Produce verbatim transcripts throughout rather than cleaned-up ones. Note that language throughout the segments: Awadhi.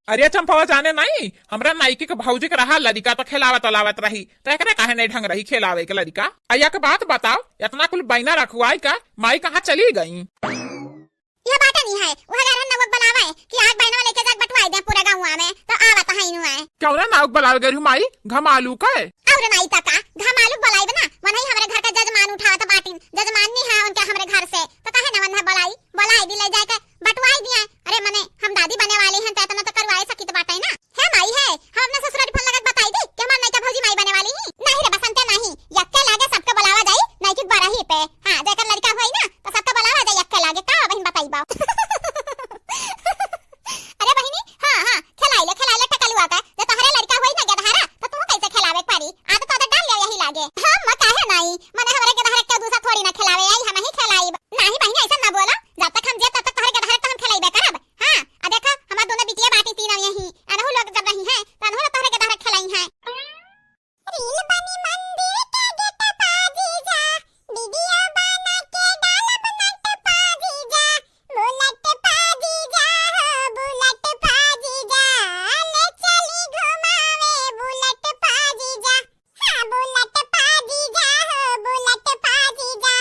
अरे चंपवा, जाने नहीं, हमरा नइकी के भौजी के रहा लड़िका, त खेलावत ओलावत रही, त एकरे काहे नहीं ढंग रही खेलावे के लड़िका। आ एक बात बताओ, इतना कुल बैना रखवाई का माई कहाँ चली गई? यह बात नहीं है, वह घर नवक बुलावे कि आज बैनवा लेके जाके बटवाई दे पूरे गाँव में, त आवत है इनुआ। क्यों ना नवक बुलावे गई माई, घमालू का है? और नहीं त का, घमालू बुलाइब ना, वनही हमरे घर का जजमान उठावत बाटिन, जजमान नहीं है उनके हमरे घर से, त काहे न वनहा बुलाई, बुलाई दी ले जाके बटवाई दिया। अरे मने हम दादी बने वाली हैं, त इतना तो करवाए सकित बाटे ना। हे माई हे, हम अपने ससुरारी फोन लगत बताई दी कि हमार नइका भौजी माई बने वाली ही। नहीं रे बसंते नहीं, यक्के लागे सबके बुलावा जाई, नइकी बरही पे। हाँ, जेकर लड़का होई ना, त सबके बुलावा जाई यक्के लागे। का बहिन बताई बा? अरे बहिनी, हाँ, हाँ, खेलाई ले, खेलाई ले टकलुआ का। जे तोहरे लड़का होई ना गदहारा, त तू कैसे खेलावे के पारी? आदत आदत डाल ले यही लागे। हम म काहे नहीं, मने हमरे गदहारा के दूसरा थोड़ी ना खेलावे आई, हम ही खेलाई। नहीं बहिनी, ऐसा ना बोला, जब तक हम जियब तब तक तोहरे गदहारा तो हम खेलाइबे करब। हाँ, आ देखा, हमार दोनों बिटिया बाटी तीनों यही, अनहु लोग जब रही हैं, त अनहु लोग तोहरे गदहारा खेलाई हैं। रील बनी मंदिर के गेट पा जीजा, वीडियो बना के डालब नट पा जीजा, बुलेट पा जीजा हो, बुलेट पा जीजा, ले चली घुमावे बुलेट पा जीजा। हाँ, बुलेट पा जीजा हो, बुलेट पा जीजा,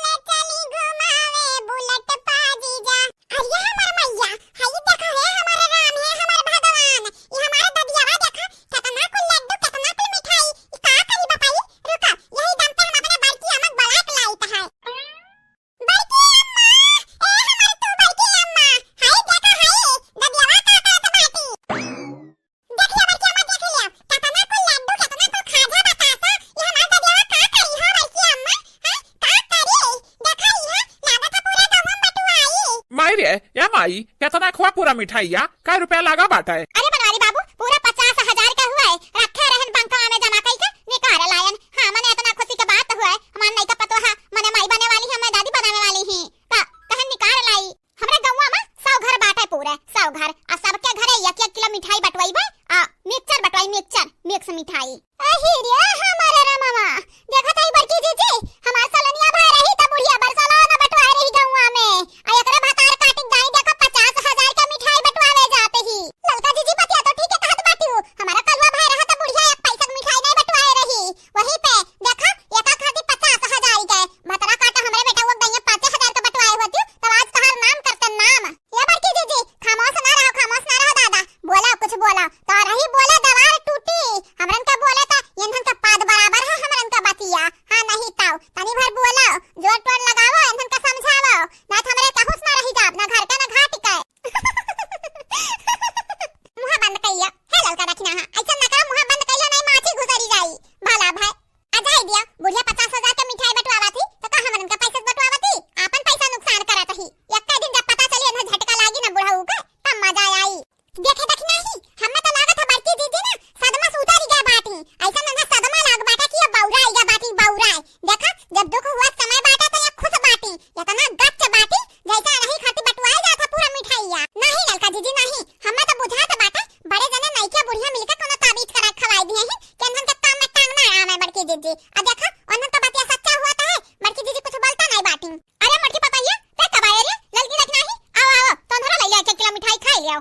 ले चली घुमावे बुलेट पा जीजा। अरे हमर मैया, हई देखा हे हमर राम हे हमर भगवान, ई हमार ददियावा देखा, केतना कुल लड्डू, केतना कुल मिठाई, ई का करी बताई? रुका, यही दम पे हम अपने बड़की अम्मा के बुला के लाइत है। बड़की अम्मा, ए हमर तू बड़की अम्मा, हई देखा हई, ददियावा का करत बाटी। देख लिया बड़की अम्मा, देख लिया, केतना कुल लड्डू, केतना कुल खाजा बतासा, ई हमार ददियावा का करी हो बड़की अम्मा? हाँ, का करी? देखा ई है, लागत है पूरा गाँव में बटुआई। माई रे, या माई, केतना खुआ पूरा मिठाइया, कै रुपया लागा बाटे? अरे बनवारी बाबू, पूरा पचास हजार का हुआ है, रखे रहन बंकवा में जमा कई के निकाल लायन। हाँ, मने इतना खुशी के बात हुआ है, हमार नइका पतोहा, मने माई बने वाली है, मैं दादी बनावे वाली ही, त कहन निकाल लाई। हमरे गौवा में सौ घर बाटे पूरे, सौ घर। आ सबके घरे एक एक किलो मिठाई बटवाइबे, आ मिक्सचर बटवाई, मिक्सचर, मिक्स मिठाई। अही रे हमारे रमवा, देखत हई बड़की जीजी, हमार सलनिया भाई रही त बुढ़िया बरसला न बटवाए रही गौवा में। आ एकरे भतार काटिक दाई देखो पचास हजार के मिठाई बटवावे जात ही। ललका जीजी बतिया तो ठीक है कहत बाटी हूँ, हमारा कलवा भाई रहा त बुढ़िया एक पैसा के मिठाई नहीं बटवाए रही। वही पे देखा, एका खातिर पचास हजार के भतरा काटा हमरे बेटवा के दइया पाँचे हजार के बटवाए होती, तब आज तहार नाम करते नाम। ये बड़की जीजी, खामोश ना रहो, खामोश ना रहो दादा, बोला कुछ बोला, तोहरा ही बोले दवार टूटी, हमरन के बोले त इन्हन के पाद बराबर है, हमरन के बतिया। हाँ, नहीं ताऊ, तनी भर बोला, जोर टोर लगावो, इन्हन के समझावो, ना त हमरे केहूस ना रही जाब, ना घर के ना घाट के। मुँह बंद कइया, हे ललका दखिना, हाँ, ऐसा ना करो, मुँह बंद कइया, नहीं माछी घुसरी जाई। भला भाई, आ जाए दिया, बुढ़िया पचास हजार के मिठाई बंटवावा थी, तो का हमरन का पैसा बंटवावा थी? आपन पैसा नुकसान करत ही। एक्के दिन जब पता चली, इन्हें झटका लागी ना बुढ़ऊ के, तब मजा आई। देखे देख नहीं, हमें तो लागत है बड़की दीदी ना सदमा से उतारी गए बाटी। ऐसा ना सदमा लाग बाटा कि ये बौरा आई गए बाटी, बौरा। देखा, जब दुख हुआ समय बाटा तो ये खुश बाटी, इतना गच्च बाटी, जैसे अनही खाती बंटवाए जात है पूरा मिठाइया। नहीं ललका दीदी नहीं, हमें तो बुझात बाटे, बड़े जने नइके बुढ़िया मिलके कोनो ताबीज करा खवाई दिए हैं, कि इन्हन के काम में टांग ना आवे बड़की दीदी। अब देखा, उन्हन तो बतिया सच्चा हुआ तो है, बड़की दीदी कुछ बोलता नहीं बाटी। अरे मोटकी पतोहिया, ते कब आए रे? ललकी देख नहीं? आओ, आओ, तो अंधरा ले ले, एक किलो मिठाई खाई ले आओ।